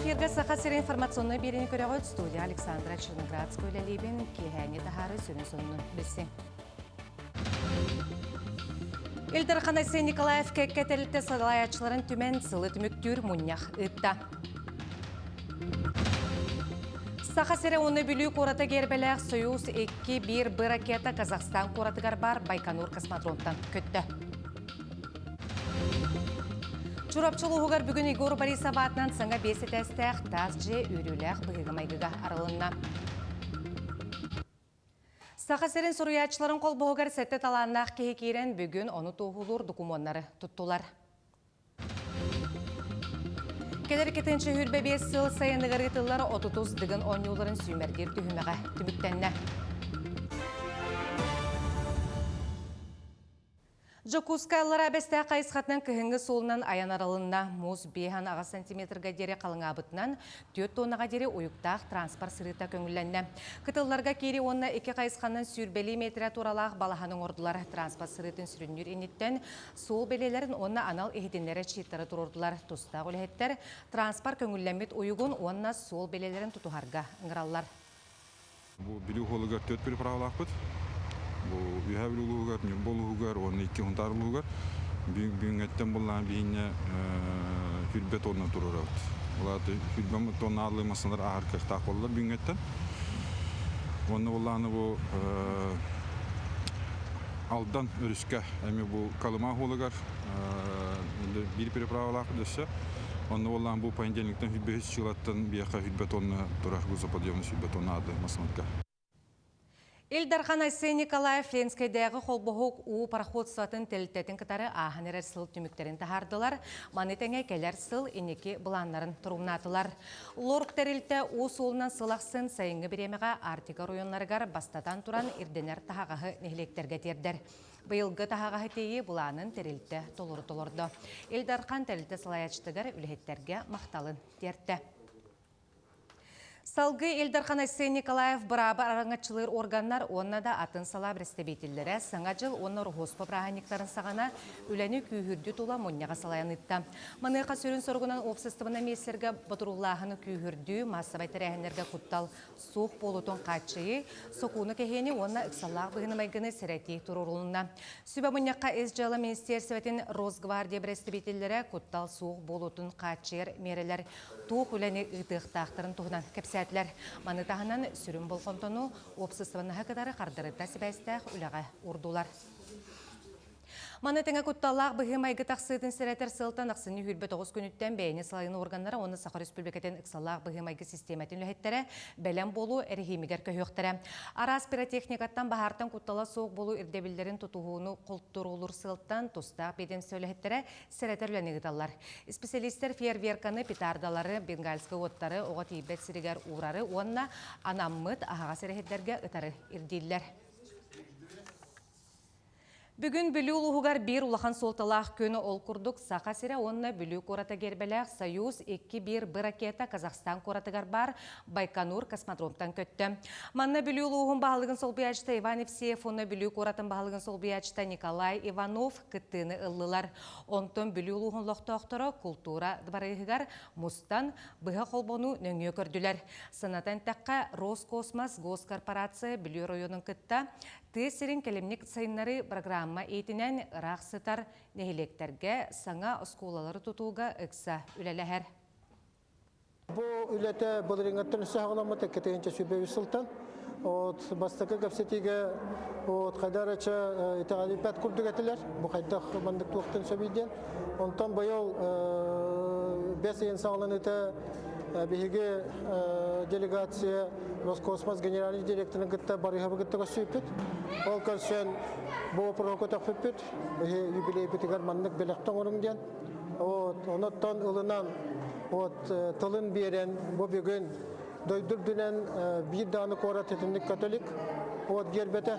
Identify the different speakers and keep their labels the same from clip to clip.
Speaker 1: Эфиргэ Саха сирин информационнай биэриини көрөҕүт. Студия Александра Черноградская үлэлиибин. Киэһээҥҥи таһаары сүрүн сонунун билсиҥ. Ил Дархан Айсен Николаев кэккэ тэрилтэ салайааччыларын түмэн сылы түмүктүүр мунньах ыытта. Саха сирэ уонна Бүлүү куората гербэлээх Союз 2-1 Б ракета Казахстан куоратыгар баар Байконур космодромтан көттө. Чурапчы улууһугар бүгүн Егор Борисов аатынан саҥа биэс этээстээх таас дьиэ үөрүүлээх быһыыга-майгыга арылынна. Саха сирин суруйааччыларын холбоһугар сэттэ талааннаах киһи киирэн бүгүн ону туоһулуур докумуоннары туттулар. Кэлэр 225 сыл сайыныгар ыытыллар 30 Дыгын оонньууларын сүүмэрдиир түһүмэҕэ түмүктэннэ. Дьокуускай Аллараа Бэстээх хайысхатынан кыһыҥҥы суолунан айан арылынна. Муус 5,8 сантиметрга диэри халыҥаабытынан, 4 тоннаҕа диэри уйуктаах транспорт сырыыта көҥүллэннэ. Кытылларга киири уонна икки хайысханан сүүрбэлии метрэ туоралаах балаһаны оҥордулар. Транспорт сырыытын сүрүннүүр инниттэн суол бэлиэлэрин уонна анал иһитиннэрэр щиттары туруордулар. Тустаах үлэһиттэр транспорт көҥүллэммит уйугун уонна суол бэлиэлэрин тутуһарга ыҥыраллар.
Speaker 2: Бу Бүлүү уһуолугар түөрт переправалаахпыт. Бу Үөһээ Бүлүү улууһугар, Ньурба улууһугар уонна икки Сунтаар улууһугар. Бүгүҥҥэттэн буллаан биһиннэ хүрбэ тонна туруорабыт. Ол аата хүрбэ тонна ааллыы массыыналар ааһар кыахтаах буоллар бүгүҥҥэттэн. Уонна буллааны бу Алдан өрүскэ эми бу Колыма уһуолугар биир переправалаахпыт өссө. Онно буоллаан бу понедельниктан 105 сылаттан биэхэ 100 тонна турар грузоподъемный 100 тонна ады масмакка.
Speaker 1: Ил Дархан Айсен Николаев Ленскэйдээҕи холбоһук уу пароходствотын тэрилтэтин кытары ааһан эрэр сыл түмүктэрин таһаардылар. Маны тэҥэ кэлэр сыл инники былааннарын торумнаатылар. ЛОРК тэрилтэ уу суолунан сыл ахсын сайыҥҥы бириэмэҕэ Арктика оройуоннарыгар бастатан туран ирдэнэр таһаҕаһы нэһилиэктэргэ тиэрдэр. Быйылгы таһаҕаһы тиэйии былаанын тэрилтэ толору толордо. Ил Дархан тэрилтэ салайааччытыгар үлэһиттэргэ махталын тиэртэ. Салгыы Ил Дархан Айсен Николаев бырааба араҥаччылыыр органнар уонна да атын салаа бэрэстэбиитэллэрэ Саҥа дьыл уонна Ороһуоспа бырааһынньыктарын саҕана үлэни күүһүрдүү тула мунньаҕы салайан ыытта. Маныаха сүрүн соругунан уопсастыбаннай миэстэлэргэ ботурууллааһыны күүһүрдүү, маассабай тэрээһиннэргэ куттал суох буолуутун хааччыйыы, сокуону кэһиини уонна ыксаллаах быһыыны-майгыны сэрэтии туруорулунна. Сүбэ мунньахха Ис дьыала министиэрсибэтин Росгвардия бэрэстэбиитэллэрэ куттал суох буолуутун хааччыйар миэрэлэр туох үлэни ыытыахтаахтарын туһунан кэпсээтилэр. Маны таһынан сүрүн болҕомтону уопсастыбаннаһы кытары хардарыта сибээстээх үлэҕэ уурдулар. Маны тэҥэ кутталлаах быһыы-майгы тахсыытын сэрэтэр сылтан ахсынньы 29 күнүттэн бэйэни салайыныы органнара уонна Саха Республикатын ыксаллаах быһыы-майгы систиэмэтин үлэһиттэрэ бэлэм буолуу эрэһиимигэр көһүөхтэрэ. Араас пиротехникаттан баһаартан куттала суох буолуу ирдэбиллэрин тутуһууну хонтуруоллуур сыалтан тустаах биэдэмистибэ үлэһиттэрэ сэрэтэр үлэни ыыталлар. Исписэлиистэр фейерверканы, петардалары, бенгальскай уоттары оҕо тиийбэт сиригэр уурары уонна анаммыт аһаҕас эрэһиттэргэ ытары ирдииллэр. Бүгүн Бүлүү улууһугар биир улахан суолталаах күн ол курдук Саха сирэ уонна Бүлүү куората гербэлээх Союз 2-1 Б ракета Казахстан куоратыгар баар Байконур космодромтан көттө. Манна Бүлүү улууһун баһылыгын солбуйааччыта Иван Евсеев уонна Бүлүү куоратын баһылыгын солбуйааччыта Николай Иванов кыттыыны ыллылар. Онтон Бүлүү улууһун олохтоохторо култуура дыбарыаһыгар мустан быһа холбонуу нөҥүө көрдүлэр. Санатан эттэххэ, Роскосмос госкорпорация Бүлүү оройуонун кытта Тыа сирин кэлимник сайыннарыы программа иитинэн ыраах сытар нэһилиэктэргэ саҥа оскуолалары тутууга ыкса үлэлэһэр.
Speaker 3: Бу үлэтэ былырыыҥҥыттан өссө саҕаламмыта 2 сүүс сылтан. Вот бастакы кэпсэтиигэ вот хайдарача итэҕэлиппэт курдук этилэр. Бу хайдах маннык туохтан сөбүй диэн. Онтон быйыл бэс ыйын саҕаланыыта Биһиги делегация Роскосмос генеральный директорын кытта Барыһабы кытта көрсүбүппүт. Ол көрсөн бу вопроһу көтөхпүппүт. Биһи юбилейбитигэр маннык бэлэхтэ оҥоруҥ диэн. Вот, онуттан ылынан вот, тылын биэрэн бу бүгүн дойду үрдүнэн биир даҕаны куорат итинник католик вот гербэтэ.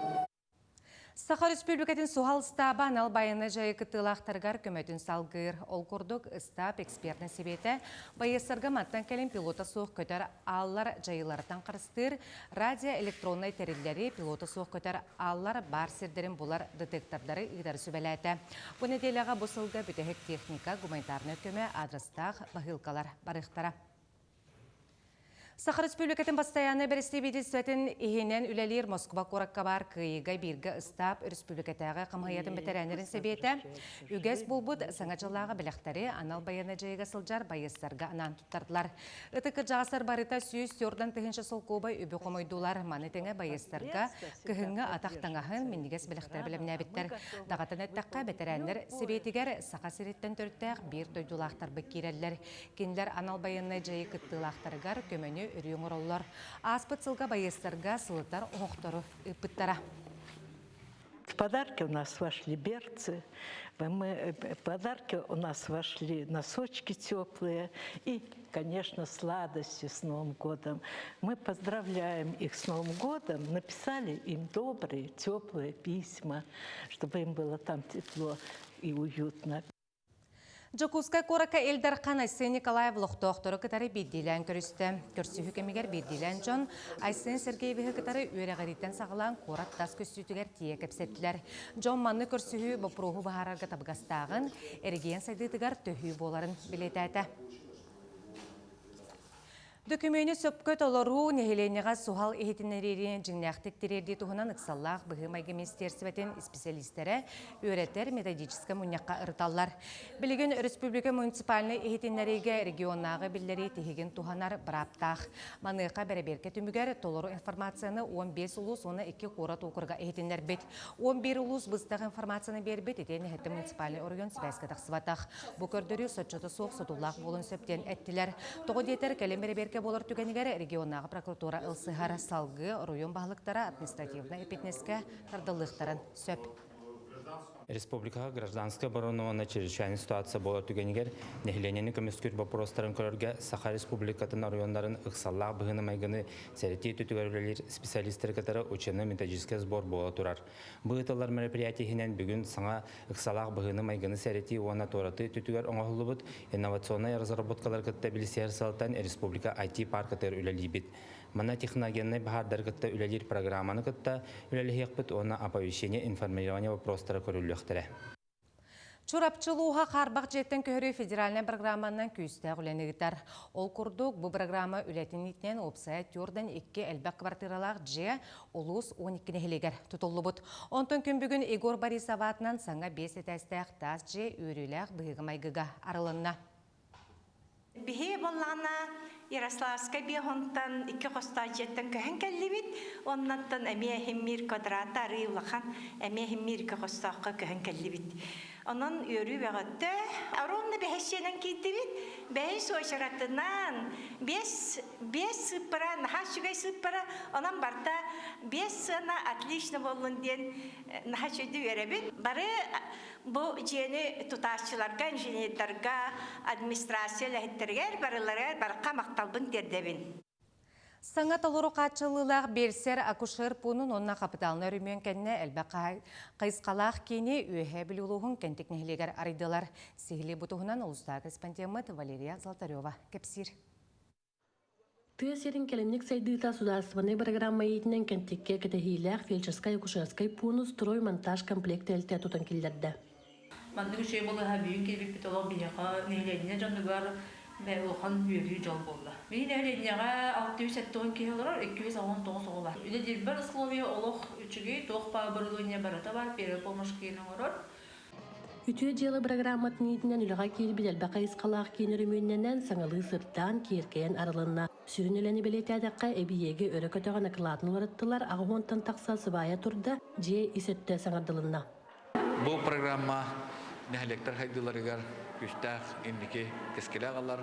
Speaker 1: Саха Өрөспүүбүлүкэтин суһал ыстааба анал байыаннай дьайыы кыттыылаахтарыгар көмөтүн салгыыр. Ол курдук, ыстаап экспертнэй сэбиэтэ байыастарга мантан кэлин пилота суох көтөр ааллар дьайыыларыттан харыстыыр радиоэлектроннай тэриллэри, пилота суох көтөр ааллар баар сирдэрин булар детектордары ыытары сүбэлээтэ. Бу нэдиэлэҕэ бу сылга бүтэһик техника, гуманитарнай көмө адрестаах баһыылкалар барыахтара. Саха Республикатын бастайааннай бэрэстэбиитэлистибэтин иһинэн үлэлиир Москва куоракка баар Кыайыыга бииргэ ыстаап өрөспүүбүлүкэтээҕи хамыыһыйатын бэтэрээннэрин сэбиэтэ үгэс буолбут Саҥа дьыллааҕы бэлэхтэри анал байыаннай дьайыыга сылдьар байыастарга анаан туттардылар. Ытык кырдьаҕастар барыта 140 тыһыынча солкуобай үбү хомуйдулар. Маны тэҥэ байыастарга кыһыҥҥы атах таҥаһын, минньигэс бэлэхтэри бэлэмнээбиттэр. Даҕатан эттэххэ, бэтэрээннэр сэбиэтигэр Саха сириттэн төрүттээх биир дойдулаахтарбыт киирэллэр. Кинилэр анал байыаннай дьайыы кыттыылаахтарыгар көмөнү өрүү оҥороллор. Ааспыт сылга байыастарга сылытар оһохтору ыыппыттара.
Speaker 4: В подарки у нас вошли берцы, мы, в подарки у нас вошли носочки теплые и, конечно, сладости с Новым годом. Мы поздравляем их с Новым годом, написали им добрые, теплые письма, чтобы им было там тепло и уютно.
Speaker 1: Дьокуускай куоракка Ил Дархан Айсен Николаев олохтоохтору кытары биирдиилээн көрүстэ. Көрсүһүү кэмигэр биирдиилээн дьон Айсен Сергеевиһы кытары үөрэҕирииттэн саҕалаан куорат тас көстүүтүгэр тиийэ кэпсэттилэр. Дьон маннык көрсүһүү боппуруоһу быһаарарга табыгастааҕын, эрэгийиэн сайдыытыгар төһүү буоларын бэлиэтээтэ. Дөкүмүөнү сөпкө толоруу нэһилиэнньэҕэ суһал иһитиннэриини дьиҥнээхтик тириэрдии туһунан ыксаллаах быһыы-майгы министиэристибэтин исписэлиистэрэ үөрэтэр методическай мунньахха ырыталлар. Билигин өрөспүүбүлүкэ муниципальнай иһитиннэриигэ регионнааҕы биллэрии тиһигин туһанар бырааптаах. Маныаха бэрэбиэркэ түмүгэр толору информацияны 15 улуус уонна 2 куорат уокуруга иһитиннэрбит. 11 улуус быстах информацияны биэрбит, итиэннэ сэттэ муниципальнай оройуон сибээскэ тахсыбатах. Бу көрдөрүү соччото суох содуллаах буолуон сөп диэн эттилэр. Тоҕо диэтэр, кэлин бэрэбиэркэ буолар түгэнигэр регионнааҕы прокуратура ылсыһар, салгыы оройуон баһылыктара административнай эппиэтинэскэ тардыллыахтарын сөп.
Speaker 5: Республикаҕа гражданскай оборона уонна чрезвычайнай ситуация буолар түгэнигэр нэһилиэнньэни көмүскүүр боппуруостарын көрөргө Саха Республикатын оройуоннарын ыксаллаах быһыыны-майгыны сэрэтии өттүгэр үлэлиир специалистары кытары учебно-методическай сбор буола турар. Бу ыытыллар мероприятие иһинэн бүгүн саҥа ыксалаах быһыыны-майгыны сэрэтии уонна туоратыы өттүгэр оҥоһуллубут инновационнай разработкалары кытта билсиһэр сыалтан республика IT-паркатыгар үлэлиибит. Манна техногеннай баһаардары кытта үлэлиир программаны кытта үлэлэһиэхпит уонна оповещение информирование вопростара көрүллүөхтэрэ.
Speaker 1: Чурапчы улууһа хаарбах дьиэттэн көһөрүү федеральнай программанан күүстээх үлэни ыытар. Ол курдук, бу программа үлэтин иитинэн уопсайа түөртэн икки элбэх квартиралаах дьиэ улуус 12 нэһилиэгэр тутуллубут. Онтон күн бүгүн Егор Борисов аатынан саҥа биэс этээстээх таас дьиэ үөрүүлээх быһыыга-майгыга арылынна.
Speaker 6: Биһи буоллаҕына Ярославскай биохонтан икки хостоох дьиэттэн көһөн кэллибит. Оннуттан эмиэ иһиммиир квадрата арыый улахан, эмиэ иһиммиир икки хостооххо көһөн кэллибит. Онон үөрүү бөҕөттө. Ровно бэһэсчиэнэн киирдибит. Бэһис уочаратынан биэс биэс сыыппара, наһаа үчүгэй сыыппара. Онон барыта биэс сыана отлично буоллун диэн наһаа үчүгэйдик үөрэбин. Бары Бу дьиэни тутааччыларга, инженердарга, администрация үлэһиттэригэр барыларыгар барха махталбын тиэрдэбин.
Speaker 1: Саҥа толору хааччыллыылаах биэлсэр-акушер пуунун уонна хапытаалынай өрөмүөн кэннэ элбэх хайысхалаах киини Үөһээ Бүлүү улууһун Кэнтик нэһилиэгэр арыйдылар. Сиһилии бу туһунан улуустааҕы корреспондеммыт Валерия Золотарева кэпсиир.
Speaker 7: Тыа сирин кэлимник сайдыыта судаарыстыбаннай бырагыраамма иитинэн Кэнтиккэ кэтэһиилээх фельдшерскай-акушерскай пууну строй-монтаж комплект тэрилтэ тутан киллэрдэ.
Speaker 8: Маннык үчүгэй балыыһа бүгүн киирбиппит олох биһиэхэ нэһилиэнньэ дьонугар улахан үөрүү дьол буолла. Биһи нэһилиэнньэҕэ 670 киһи олорор, 219 оҕо бар. Үлэлиирбэр условия олох үчүгэй, туох баар оборудование барыта бар, первая помощь киин оҥорор.
Speaker 7: Үтүө дьыала бырагырааматын иитинэн үлэҕэ киирбит элбэх хайысхалаах киин өрөмүөннэнэн, саҥалыы сырдаан, киэркэйэн арылынна. Сүрүн үлэни бэлиэтээтэххэ, эбийиэги өрө көтөҕөн акылаатын уларыттылар, аҕыс уонтан тахса сыбаайа турда, дьиэ ис өттө саҥардылынна.
Speaker 9: Бу программа нэһилиэктэр хайдыыларыгар күүстээх инники кэскилэ аҕалар.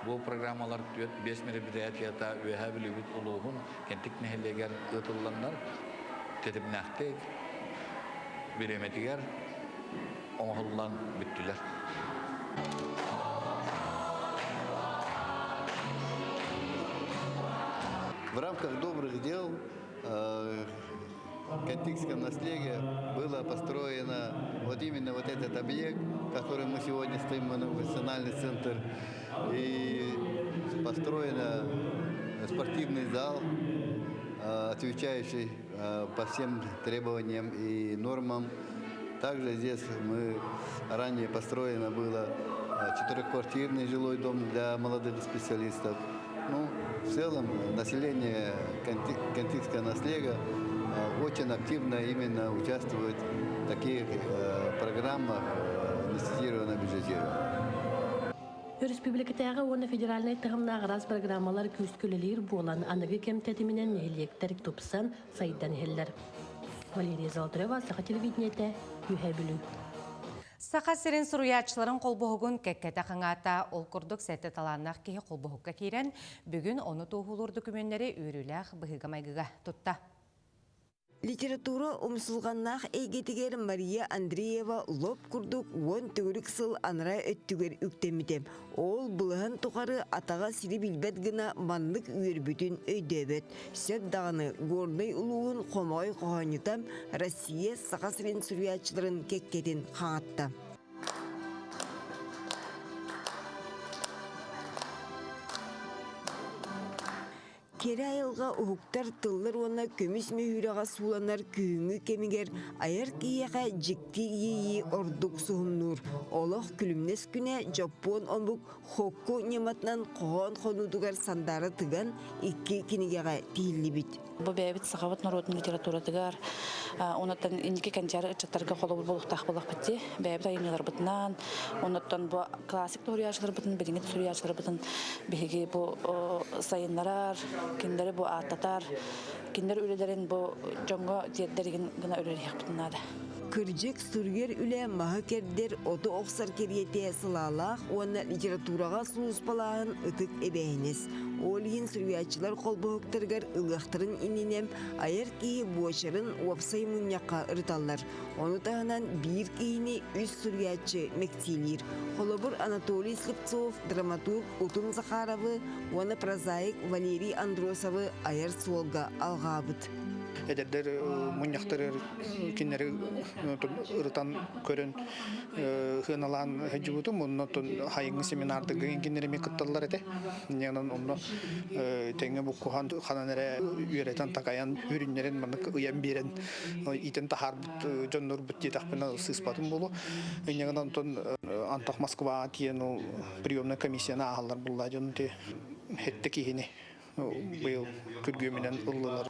Speaker 9: Бу программалар 4-5 мероприятията Үөһээ Бүлүүбүт улууһун Кэнтик нэһилиэгэр ыытылланнар тэтимнээхтик бириэмэтигэр оҥоһуллан бүттүлэр.
Speaker 10: В рамках добрых дел в Кантикском наследии было построено вот именно вот этот объект, в котором мы сегодня стоим, национальный центр, и построено спортивный зал, отвечающий по всем требованиям и нормам. Также здесь мы ранее построено было четырехквартирный жилой дом для молодых специалистов. Ну, в целом, население Кентикского наслега очень активно именно участвует в таких программах инвестированного бюджетирования.
Speaker 7: Өрөспүүбүлүкэтээҕи уонна федеральнай таһымнаах араас программалар күүскэ үлэлиир буолан, аныгы кэм тэтиминэн нэһилиэктэр тупсан, сайдан иһэллэр. Валерия Золотарева, Саха телевидениетэ, Үөһээ Бүлүү.
Speaker 1: Саха сирин суруйааччыларын холбоһугун кэккэтэ хаҥаата. Ол курдук сэттэ талааннаах киһи холбоһукка киирэн, бүгүн ону туоһулуур докумүөннэри үөрүүлээх быһыыга-майгыга тутта.
Speaker 11: Литература умсулҕаннаах эйгэтигэр Мария Андреева лоп курдук уон төгүрүк сыл анараа өттүгэр үктэммитэ. Ол былаһын тухары атаҕа сири билбэт гына маннык үөрбүтүн өйдөөбөт. Сөп даҕаны Горнай улууһун хомоҕой хоһоонньута Россия Саха сирин суруйааччыларын кэккэтин хаҥатта. Кэрэ айылҕа уһуктар тыллар уонна көмүс мөһүүрэҕэ сууланар күһүҥҥү кэмигэр айар киһиэхэ дьикти иэйии ордук суһумнуур. Олох күлүмнэс күнэ дьоппуон омук хокку ньыматынан хоһоон хонуутугар сандаара тыган икки кинигэҕэ тиһиллибит.
Speaker 8: Бу бэйэбит сахабыт норуотун литературатыгар онуттан инники кэнчээри ыччаттарга холобур буолуохтаах буоллахпыт дии. Бэйэбит айымньыларбытынан, онуттан бу классик суруйааччыларбытын, билиҥҥи суруйааччыларбытын биһиги бу сайыннарар, кинилэри бу ааттатар, кинилэр үлэлэрин бу дьоҥҥо тиэрдэр гына үлэлиэхпитин наада.
Speaker 11: Кырдьык, суруйар үлэ маһы кэрдэр, оту охсор кэриэтэ сылаалаах уонна литератураҕа сулууспалааһын ытык эбээһинэс. Ол иһин суруйааччылар холбоһуктарыгар ылыахтарын иннинэ айар киһи буочарын уопсай мунньахха ырыталлар. Ону таһынан биир киһини үс суруйааччы мэктиэлиир. Холобур, Анатолий Слепцов, драматург Утум Захаровы уонна прозаик Валерий Андросовы айар суолга алҕаабыт.
Speaker 12: Эдэрдэр мунньахтары кинилэри ырытан көрөн сыаналаан сылдьыбытым. Оннотон хайыҥҥы семинардарга кинилэр эмиэ кытталлар этэ. Инньэ онно тэҥҥэ буккуһан ханан эрэ үөрэтэн такайан үрүннэрин маннык ыйан биэрэн иитэн таһаарбыт дьоннорбут диэтэхпинэ сыыспатым буолуо. Инньэ гынан онтон антах Москваҕа тиийэн ол приемная комиссияны ааһаллар булла дьон хэттэ киһини быйыл күргүөмүнэн ыллылар.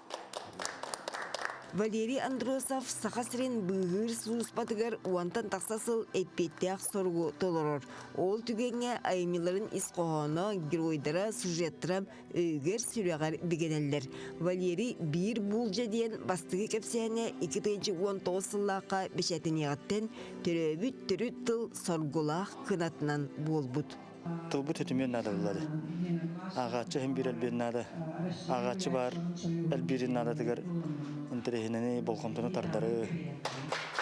Speaker 11: Валерий Андросов Саха сирин быыһыыр сулууспатыгар уонтан тахса сыл эппиэттээх соругу толорор. Ол түгэҥҥэ айымньыларын ис хоһооно, геройдара, сюжеттара өйүгэр-сүрэҕэр бигэнэллэр. Валерий биир буулдьа диэн бастакы кэпсээнэ 2019 сыллаахха бэчээтэниэҕиттэн төрөөбүт төрүт тыл соргулаах кынатынан буолбут.
Speaker 13: Тылбыт үтүмүөн наада буллады. Ааҕааччы иһин биир элбиэн наада. Ааҕааччы баар элбиирин наадатыгар интэриэһинэни, болҕомтону тардары,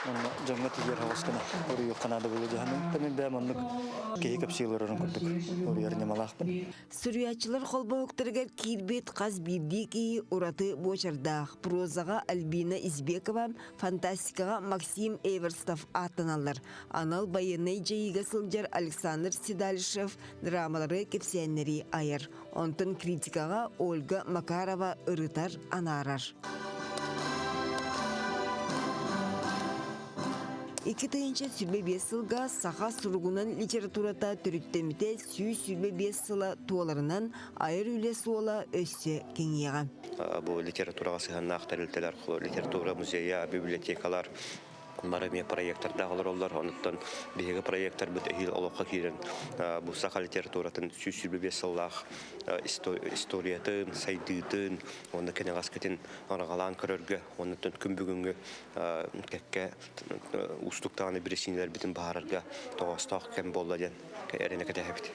Speaker 13: онно дьоҥҥо тиийэр соҕус гына уруйуохха наада буолуо дьаһанын. Мин бэйэм оннук киһи кэпсии олорорун курдук уруйар ньымалаахпын.
Speaker 11: Суруйааччылар холбоһуктарыгар киирбит хас биирдии киһи ураты буочардаах. Прозаҕа Альбина Избекова, фантастикаҕа Максим Эверстов ааттаналлар. Анал байыаннай дьайыыга сылдьар Александр Седалищев драмалары, кэпсээннэри айар. Онтон критикаҕа Ольга Макарова ырытар, анаарар. 2025 сылга саха суругунан литературата төрүттэммитэ 125 сыла туоларынан айар үлэ суола өссө кэҥиэҕэ.
Speaker 14: Бу литератураҕа сыһыаннаах тэрилтэлэр, литература музейа, библиотекалар бары эмиэ проектордаах олороллор. Онуттан биһиги проекторбыт эһиил олоххо киирэн бу саха литературатын 125 сыллаах историятын, сайдыытын уонна кэнэҕэскитин араҕалаан көрөргө, онуттан күн бүгүҥҥү кэккэ уустук даҕаны бирисиинэлэрбитин быһаарарга тоҕоостоох кэм буолла диэн эрэнэ кэтэһэбит.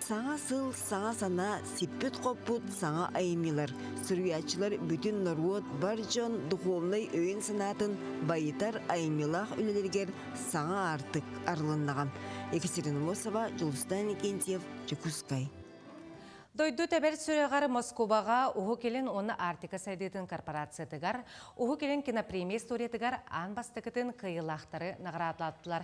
Speaker 11: Саҥа сыл, саҥа санаа, сиппит-хоппут саҥа айымньылар, суруйааччылар бүтүн норуот, бар дьон духовнай өйүн-санаатын байытар айымньылаах үлэлэригэр саҥа аартык арылыннаҕа. Екатерина Мосова, Дьулустан Иннокентьев, Дьокуускай.
Speaker 1: Дойду тэбэр сүрэҕэр Москубаҕа Уһук Илин уонна Арктика сайдыытын корпорациятыгар Уһук Илин кинопремия историятыгар аан бастакытын кыайыылаахтары наҕараадалаатылар.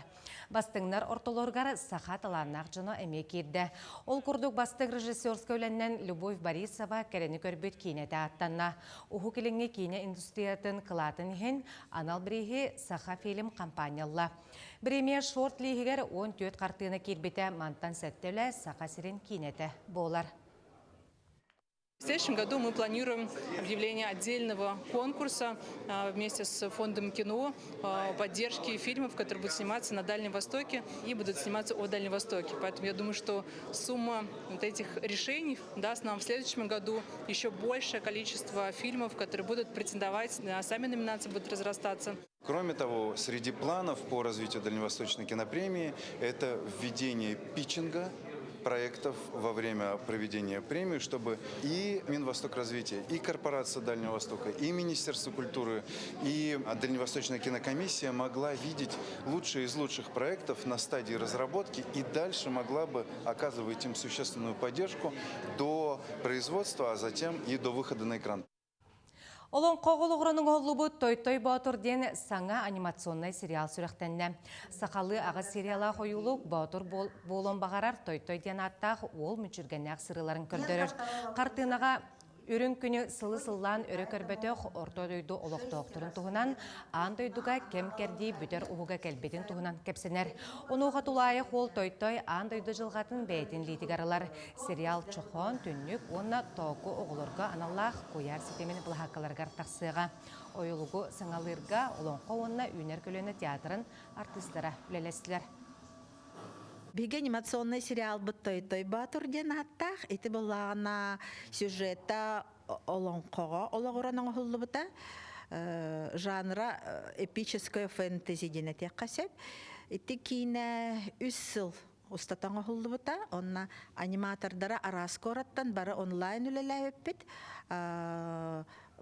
Speaker 1: Бастыҥнар ортолоругар саха талааннаах дьоно эмиэ киирдэ. Ол курдук бастыҥ режиссерскай үлэннэн Любовь Борисова кэрэни көрбүт киинэтэ ааттанна. Уһук Илиҥҥи киинэ индустриятын кылаатын иһин анал бирииһи Сахафильм компания ылла. Премия шорт-лииһигэр 14 хартыына киирбитэ мантан сэттэ үлэ Саха сирин киинэтэ буолар.
Speaker 15: В следующем году мы планируем объявление отдельного конкурса вместе с Фондом кино поддержки фильмов, которые будут сниматься на Дальнем Востоке и будут сниматься о Дальнем Востоке. Поэтому я думаю, что сумма вот этих решений даст нам в следующем году еще большее количество фильмов, которые будут претендовать на сами номинации, будут разрастаться.
Speaker 16: Кроме того, среди планов по развитию Дальневосточной кинопремии это введение питчинга проектов во время проведения премии, чтобы и Минвостокразвития, и Корпорация Дальнего Востока, и Министерство культуры, и Дальневосточная кинокомиссия могла видеть лучшие из лучших проектов на стадии разработки и дальше могла бы оказывать им существенную поддержку до производства, а затем и до выхода на экран.
Speaker 1: Олоҥхоҕо олоҕуран оҥоһуллубут Той-Той Боотур диэн саҥа анимационнай сериал сүрэхтэннэ. Сахалыы аҕыс сериалаах ойуулук Боотур буолуон баҕарар Той-Той диэн ааттаах уол мүччүргэннээх сырыыларын көрдөрөр. Хартыынаҕа үрүҥ күнү сылы сыллаан өрө көрбөтөх орто дойду олохтоохторун туһунан аан дойдуга кэм-кэрдии бүтэр уһуга кэлбитин туһунан кэпсэнэр. Онуоха тулаайах уол Той-Той аан дойду дьылҕатын бэйэтин илиитигэр ылар. Сериал Чохоон, Түннүк уонна Тооку оҕолорго аналлаах куйаар ситимин былаһааккаларыгар тахсыаҕа. Ойулугу саҥалыырга Олоҥхо уонна Үүнэр көлүөнэ театрын артыыстара үлэлэстилэр.
Speaker 17: Биһиги анимационнай сериалбыт Той-Той Боотур диэн ааттаах. Ити былаана сюжета олоҥхоҕо олоҕуран оҥоһуллубута. Жанра эпическое фэнтези диэн этиэххэ сөп. Ити киинэ үс сыл устата оҥоһуллубута. Онно аниматордара араас куораттан бары онлайн үлэлээбиппит.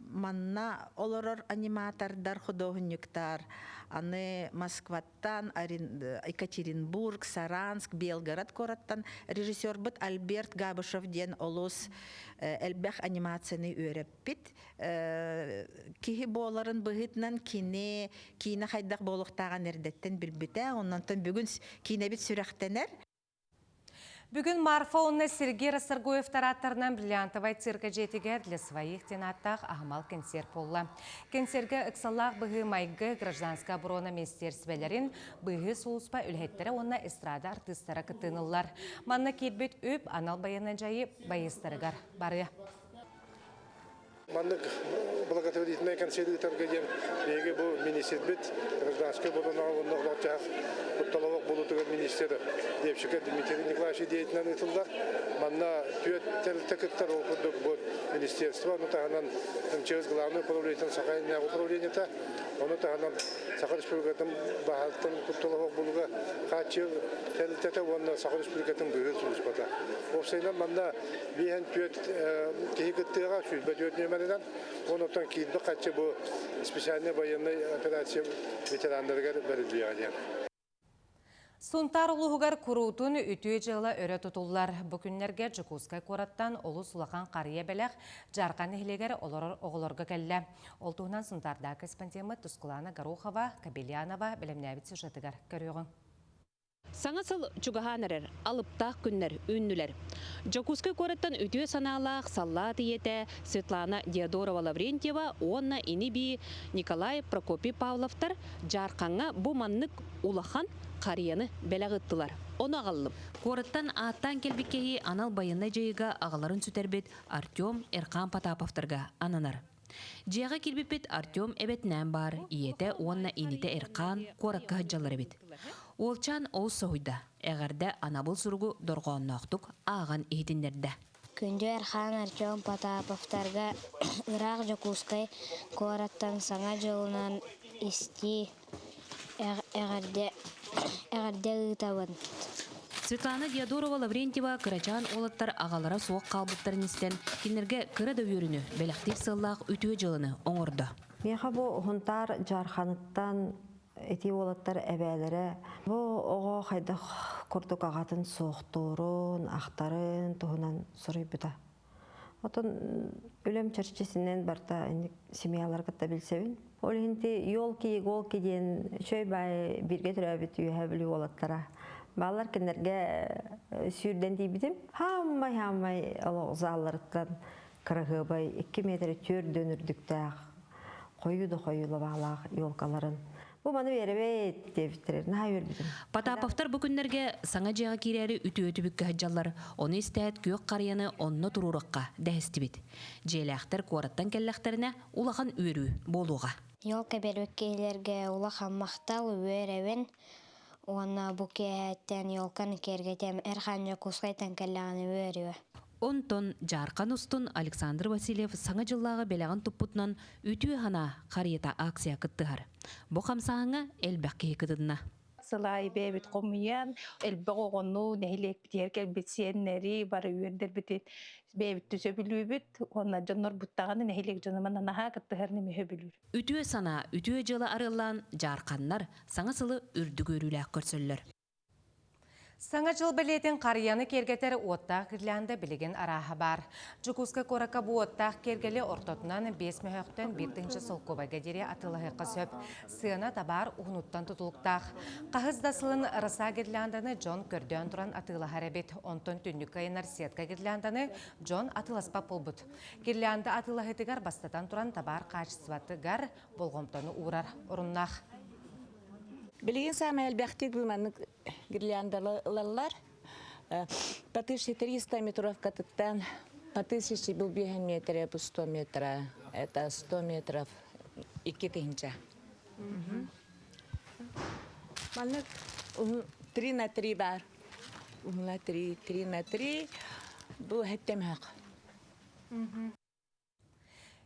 Speaker 17: Манна олорор аниматордар, худуоһунньуктар аны Москваттан, Екатеринбург, Саранск, Белгород куораттан режиссербут Альберт Габышев диэн олус элбэх анимацияны үөрэппит. Киһи буоларын быһыытынан кини киинэ хайдах буолуохтааҕын эрдэттэн билбитэ. Оннонтон бүгүн киинэбит сүрэхтэнэр.
Speaker 1: Бүгүн Марфа уонна Сергей Расторгуевтар ааттарынан бриллиантовай цирка дьиэтигэр для своих диэн ааттаах аһымал кэнсиэр буолла. Кэнсиэргэ ыксаллаах быһыы-майгы гражданскай оборона министиэрсибэлэрин быыһыы сулууспа үлэһиттэрэ уонна эстрада артыыстара кыттыыныллар. Манна киирбит үп анал байыаннай дьайыы байыастарыгар барыа.
Speaker 18: Маннык благотворительнай концерт ыытарга диэн биһиги бу министрбит гражданскай оборонаҕа уонна олох-дьаһах кутталабах буолуутугар министр Левчика Дмитрий Николаевич идеятынан ыытыллар. Манна түөрт тэрилтэ кыттар, ол курдук бу министерство, ону таһынан МЧС главное управлениетын Саха иннээҕи управлениета, ону таһынан Саха Республикатын баһаартан кутталабах буолууга хааччыйар тэрилтэтэ уонна Саха Республикатын быыһыыр сулууспата. Уопсайынан манна Биэһэн түөрт киһи кыттыаҕа, 24 нүөмэринэн. Онтон киирбит харчы бу специальнай военнай операция ветераннарыгар бэриллиэҕэ диэн.
Speaker 1: Сунтаар улууһугар куруутун үтүө дьыала өрө тутуллар. Бу күннэргэ Дьокуускай куораттан олус улахан харыйа бэлэх Дьаархан нэһилиэгэр олорор оҕолорго кэллэ. Ол туһунан Сунтаардаах корреспондеммыт Тускулаана Горохова, Кобельянова бэлэмнээбит сюжетыгар көрүөҕүҥ.
Speaker 19: Саҥа сыл чугаһаан эрэр, алыптаах күннэр үүннүлэр. Дьокуускай куораттан үтүө санаалаах саллаат ийэтэ Светлана Диодорова-Лаврентьева уонна ини-бии Николай Прокопий Павловтар Дьаархаҥҥа бу маннык улахан харыйаны бэлэх ыыттылар. Ону аҕаллым. Куораттан ааттаан кэлбит киһи анал байыаннай дьайыыга аҕаларын сүтэрбит Артем Эрхаан Потаповтарга ананар. Дьиэҕэ киирбиппит Артем эбэтинээн баар, ийэтэ уонна инитэ Эрхаан куоракка сылдьаллар эбит. Уолчаан олус соһуйда, эҕэрдэ анабыл суругу дорҕоонноохтук ааҕан иһитиннэрдэ.
Speaker 20: Күндү Эрхаан Артем Потаповтарга ыраах Дьокуускай куораттан Саҥа дьылынан истии эҕэрдэ эҕэрдэ ыытабын.
Speaker 19: Светлана Диодорова-Лаврентьева кырачаан уолаттар аҕалара суох хаалбыттарын истэн, кинилэргэ кыра да үөрүүнү бэлэхтиир сыаллаах үтүө дьыаланы оҥордо.
Speaker 21: Миэхэ бу Сунтаар Дьаарханыттан ити уолаттар эбээлэрэ бу оҕо хайдах курдук аҕатын суохтуурун, ахтарын туһунан суруйбута. Отон үлэм чэрчисинэн барта семьялар кытта билсэбин. Ол иһин ти елки-иголки диэн үчүгэй баай бииргэ төрөөбүт үөһэ Бүлүү уолаттара бааллар кинилэргэ сүүрдэн тиийбитим. Хааммай-хааммай олох залларыттан кыраһыабай 2 метр 4 үрдүктээх хойуу да хойуу лабаалаах елкаларын. Бу маны биэрэбит диэбиттэрэ. Наһаа үөрбүтүм.
Speaker 19: Потаповтар бу күннэргэ саҥа дьиэҕэ киирээри үтүө түбүккэ сылдьаллар. Ону истээт күөх харыйаны онно туруорукка дэһистибит. Дьиэлээхтэр куораттан кэллэхтэринэ улахан үөрүү буолуоҕа.
Speaker 20: Елка биэрбит киһилэргэ улахан махтал, үөрэбин уонна бу киэһэттэн елканы киэргэтиэм Эрхан Дьокуускайтан кэллэҕинэ үөрүө.
Speaker 19: Онтон Дьаархан устун Александр Васильев Саҥа дьыллааҕы бэлэҕин туппутунан Үтүө санаа харыйата акция кыттыһар. Бу хамсааһыҥҥа элбэх киһи кытынна.
Speaker 2: Сылай бэйэбит хомуйан, элбэх оҕону, нэһилиэкпитигэр кэлбит сиэннэри бары үөрдэрбитин бэйэбит сөбүлүүбүт уонна дьоннорбут даҕаны нэһилиэк дьоно манна наһаа кыттыһарын эмиэ сөбүлүүр.
Speaker 19: Үтүө санаа, үтүө дьыала арыаллаан дьаарханнар саҥа сылы үрдүк үөрүүлээх көрсөллөр.
Speaker 1: Саҥа дьыл бэлиэтин харыйаны киэргэтэр уоттаах гирлянда билигин арааһа баар. Дьокуускай куоракка бу уоттаах киэргэли ортотунан 5 мөһөөхтөн 1 тыһыынча солкуобайга диэри атыылаһыахха сөп. Сыана табаар уһунуттан тутулуктаах. Хаһыс да сылын роса гирлянданы дьон көрдөөн туран атыылаһар эбит. Онтон түннүккэ ыйанар сетка гирлянданы дьон атыыласпат буолбут. Гирлянда атыылаһыытыгар бастатан туран табаар хаачыстыбатыгар болҕомтону уурар оруннаах.
Speaker 22: Билигин саамай элбэхтик бу маннык гирляндалы ылаллар. По 1300 метровкатыттан по 1000 был биэһэн метрэ, бу 100 метра, это 100 метров 2000. Маннык 3 на 3 бар. Уһуна 3, 3 на 3 бу хэттэмэхак.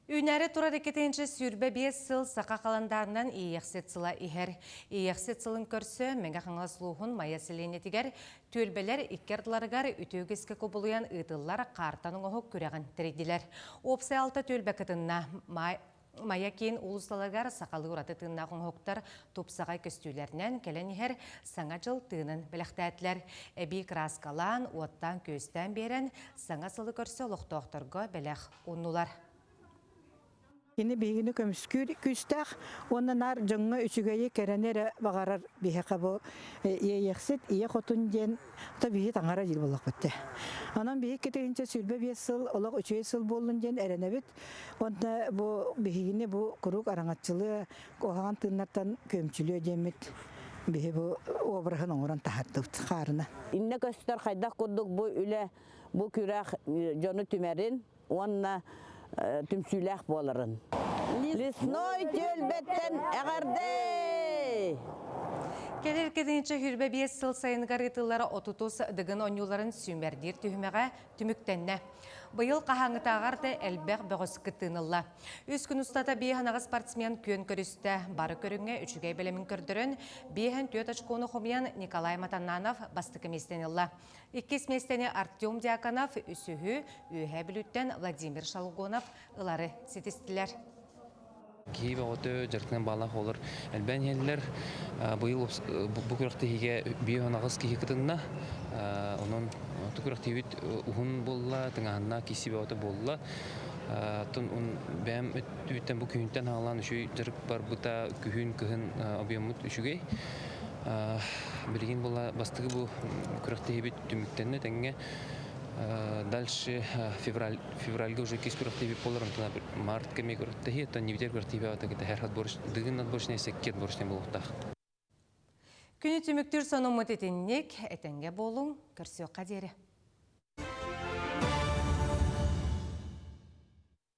Speaker 1: Үүнээри турар 225 сыл саха халандаарынан Иэйэхсит сыла иһэр. Иэйэхсит сылын көрсө Мэҥэ Хаҥалас улууһун Майа сэлиэнньэтигэр түөлбэлэр икки ардыларыгар үтүө үгэскэ кубулуйан ыытыллар хаартан оҥоһук күрэҕин тэрийдилэр. Уопсай алта түөлбэ кытынна. Майа киин уулуссаларыгар сахалыы ураты тыыннаах оҥоһуктар тупсаҕай көстүүлэринэн кэлэн иһэр Саҥа дьыл тыынын бэлэхтээтилэр. Эбии кырааскалаан, уоттаан-күөстээн биэрэн, саҥа сылы көрсө олохтоохторго бэлэх ууннулар.
Speaker 23: Кини биһигини көмүскүүр күүстээх уонна наар дьоҥҥо үчүгэйи кэрэни эрэ баҕарар биһиэхэ бу Иэйэхсит Ийэ Хотун диэн то биһи таҥара диир буоллахпыт дии. Онон биһи 2025 сыл олох үчүгэй сыл буоллун диэн эрэнэбит. Уонна бу биһигини бу куруук араҥаччылыа, куһаҕан тыыннартан күөмчүлүө диэммит биһи бу обраһын оҥорон таһаардыбыт хаарына.
Speaker 24: Иннэ көстөр хайдах курдук бу үлэ бу күрэх дьону түмэрин уонна түмсүүлээх буоларын. Лесной түөлбэттэн эҕэрдэ!
Speaker 1: Кэлэр кэтинчэ 25 сыл сайыныгар ыытыллар отутус Дыгын оонньууларын сүүмэрдиир түһүмэҕэ түмүктэннэ. Быйыл хаһааҥҥытааҕар да элбэх бөҕөс кыттыыны ылла. Үс күн устата биэһ анаҕы спортсмен күөн көрүстэ. Бары көрүҥҥэ үчүгэй бэлэмин көрдөрөн, биэһэн түөрт очкону хомуйан Николай Матаннанов бастакы миэстэни ылла. Иккис миэстэни Артем Дьяконов, үсүһү Үөһээ Бүлүүттэн Владимир Шалгонов ылары ситистилэр.
Speaker 25: Киһи бөҕөтө дьарыктынан баалаах олор элбээн иһэллэр. Быйыл бу күрэхтэһиигэ 58 киһи кытынна. Онон күрэхтэһиибит уһун буолла, тыҥааһыннаах киси бөҕөтө буолла. Оттон бэйэм өттүбүттэн бу күһүнтэн хаалаан үчүгэй дьарык барбыта, күһүн, кыһын объеммут үчүгэй. Билигин була бастакы бу күрэхтэһиибит түмүктэннэ тэҥҥэ. Дальше февраль февральга уже иккис күрэхтэһиибит буолар, онтон мартка эмиэ күрэхтэһии, оттон нибитер күрэхтэһиибэ аата кэтэһэр отборочный, дыгын отборочный, сэкки отборочный буолуохтаах.
Speaker 1: Күнү түмүктүүр сонуммут итинник, этэҥҥэ буолуҥ, көрсүөххэ диэри.